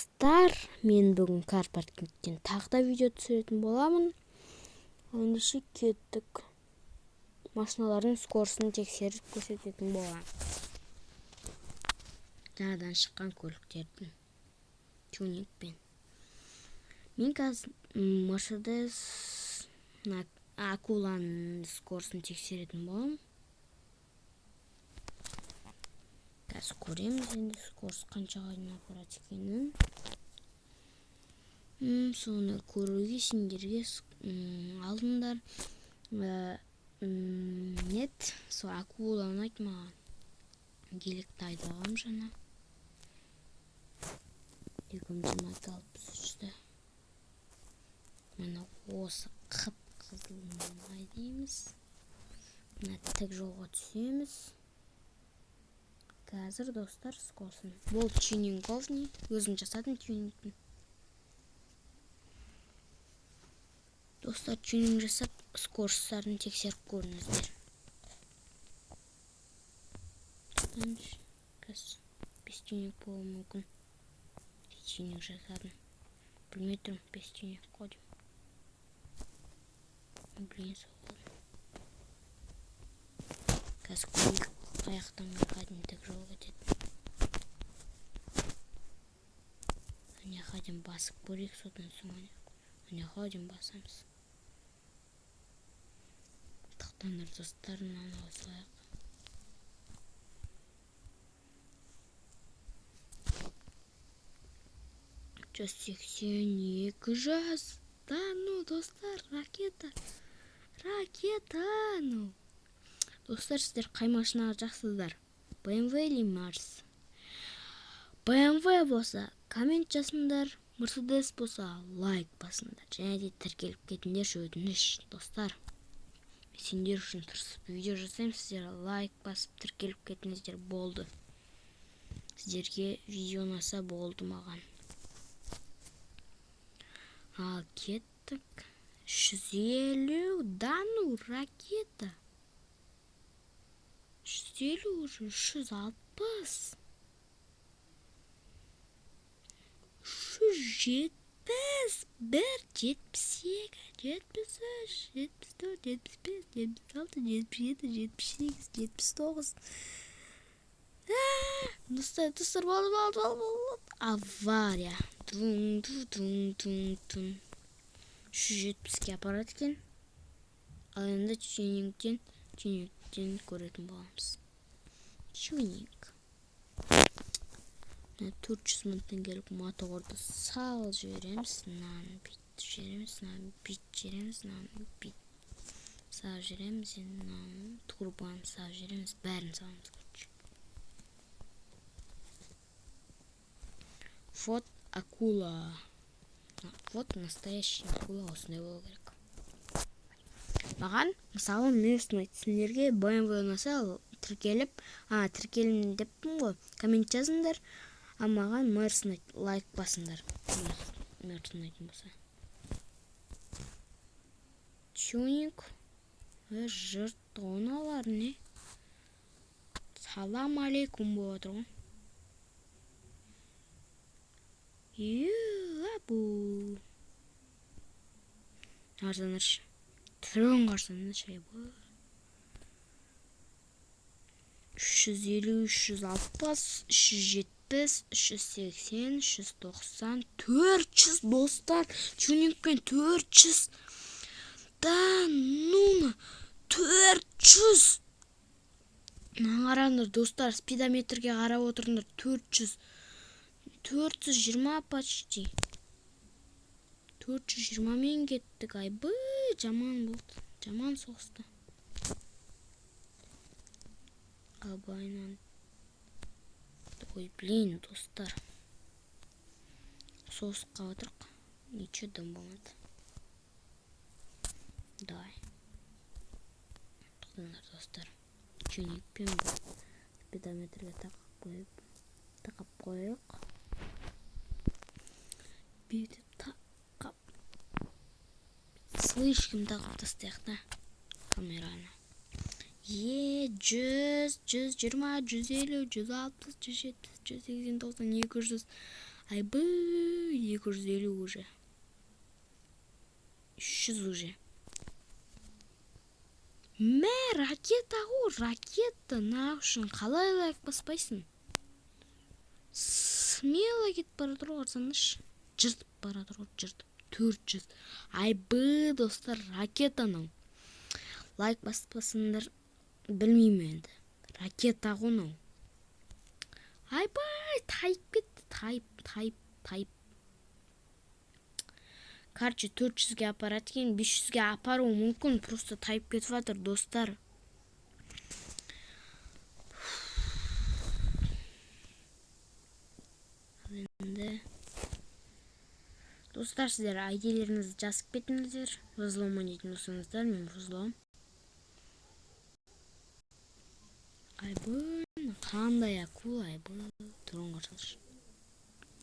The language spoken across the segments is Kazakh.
Достар, мен бүгін кар паркингтен тағы да видео түсіретін боламын. Ендеше кеттік. Машиналардың скорысын тексеріп көрсететін боламын. Жаңадан шыққан көліктердің тюнингпен. Мен қазір Мерседес акуланың скорысын тексеретін боламын. Қазір көреміз енді скорыс қаншаға дейін апарады екенін. Соны көруге сендерге алдыңдар. Нет, сол акула ұнайды маған. Геликті айдағам жаңа. 2022 63-ті. Мына осы қып-қызыл айдаймыз. Мына тік жолға түсеміз. Қазір достар скорысын. Бұл тюнинговный, өзім жасадым тюнингін. Достар, тюнинг жасап, скоростарын тексеріп көріңіздер. Қазір 5 тюнинг болуы мүмкін. Тюнинг жасадым. Білмей тұрмын, 5 тюнинг қой деймін. Блин, сол. Қазір көрейік, қаяқтан қаяққа дейін тік жол кетеді. Ана жаққа дейін басып көрейік, содан соң ана жаққа дейін басамыз. Тоқтаңдар, достар, мынаны қосайық. 180, 200. Да ну, достар, ракета. Ракета, ну. Достар, сіздер қай машинаға жақсыздар? BMW или Марс? BMW болса, коммент жазыңдар. Мерседес болса, лайк басыңдар. Және де тіркеліп кетіңдерші, өтініш, достар. Сендер үшін тырысып видео жасаймын, сіздер лайк басып тіркеліп кетіңіздер, болды. Сіздерге видео ұнаса болды маған. Ал кеттік. 150, да ну, ракета. 150 уже, 360. 371, 72, 73, 74, 75, 76, 77, 78, 79. Достар, достар, болды, болды, болды, болды. Авария. Тун, тун, тун, тун, тун. 370-ке апарады екен. Ал енді тюнингтен көретін боламыз. Тюнинг. Мына 400 мың теңгелік моторды салып жібереміз. Мынаны бүйтіп жібереміз, мынаны бүйтіп жібереміз, мынаны бүйтіп салып жібереміз, енді мынаны турбоны салып жібереміз, бәрін саламыз, короче. Вот акула. Вот настоящий акула осындай болу керек. Маған, мысалы, Мерс ұнайды. Сендерге BMW ұнаса, тіркеліп, тіркелін деппін ғой, коммент жазыңдар. А маған Мерс ұнайды, лайк басыңдар. Мерс ұнайтын болса. Тюнинг. Жырт оналар не? Салам алейкум болып отыр ғой. Абу. Арзаныршы. Түрін қарсаңдаршы, айбай. 350, 360, 370, 380, 390, 400, достар. Тюнингпен 400. Да, ну, 400. Мына қараңдар, достар, спидометрге қарап отырыңдар. 400. 420 почти. 420 мен кеттік. Айбы, жаман болды. Жаман соғысты. Абайнан. Ой, блин, достар. Соғысып қалып. Ничего дым болмады. Давай. Тоқтаңдар, достар. Тюнингпен бұл спидометрге тақап қойып, тақап қояйық. Бүйтіп тақап. Слишком тақап тастайық та камераны. 100, 120, 150, 160, 170, 180, 90, 200. Айбы, 250 уже. 300 уже. Мә, ракета ғой, ракета. Мына үшін қалай лайк баспайсың? Смело кетіп бара жатыр ғой, қарасаңдаршы. Жыртып бара жатыр ғой, жыртып. 400. Айбы, достар, ракета мынау. Лайк баспасаңдар, білмеймін енді. Ракета ғой мынау. Айбай, тайып кетті, тайып, тайып, тайып. Короче, 400-ге апарады екен, 500-ге апаруы мүмкін, просто тайып кетіп жатыр, достар. Енді достар, сіздер ай ди-леріңізді жазып кетіңіздер. Взлом ойнайтын болсаңыздар, мен взлом. Айбы, қандай акула, айбы, түрін қарасаңызшы.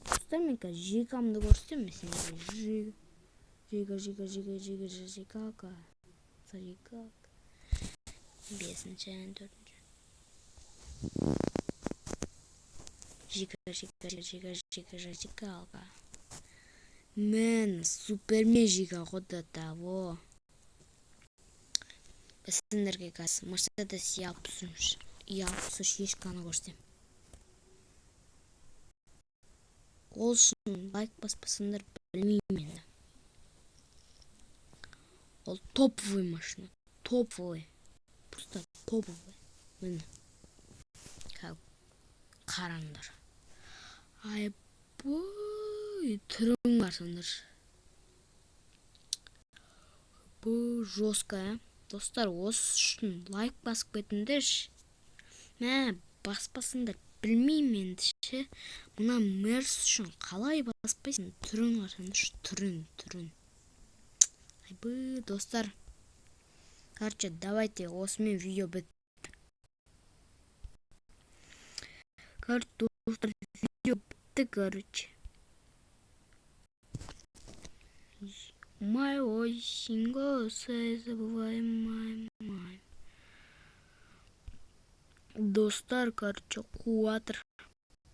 Достар, мен қазір жигамды көрсетемін сендерге. Жига, жига, жига, жига, жига, жига. Бесінші, төртінші. Жига, жига, жига, жига, жига, алға. Мен супермен жига ғой до того. Біз сендерге қазір Мерседес Е алпыс үш, Е алпыс үш ешкіні көрсетемін. Ол үшін лайк баспасаңдар білмеймін енді. Ол топовый машина, топовый, просто топовый. Міне, қараңдар. Айбой, түрін қарасаңдаршы. Бұл жестко, ә? Достар, осы үшін лайк басып кетіңдерші. Мә, баспасаңдар білмеймін енді ше. Мына Мерс үшін қалай баспайсың? Түрін қарасаңдаршы, түрін, түрін. Айбы, достар. Короче, давайте осымен видео бітті. Короче, достар, видео бітті, короче. Май осень, голоса забывай, май, май. Достар, короче, қуатыр.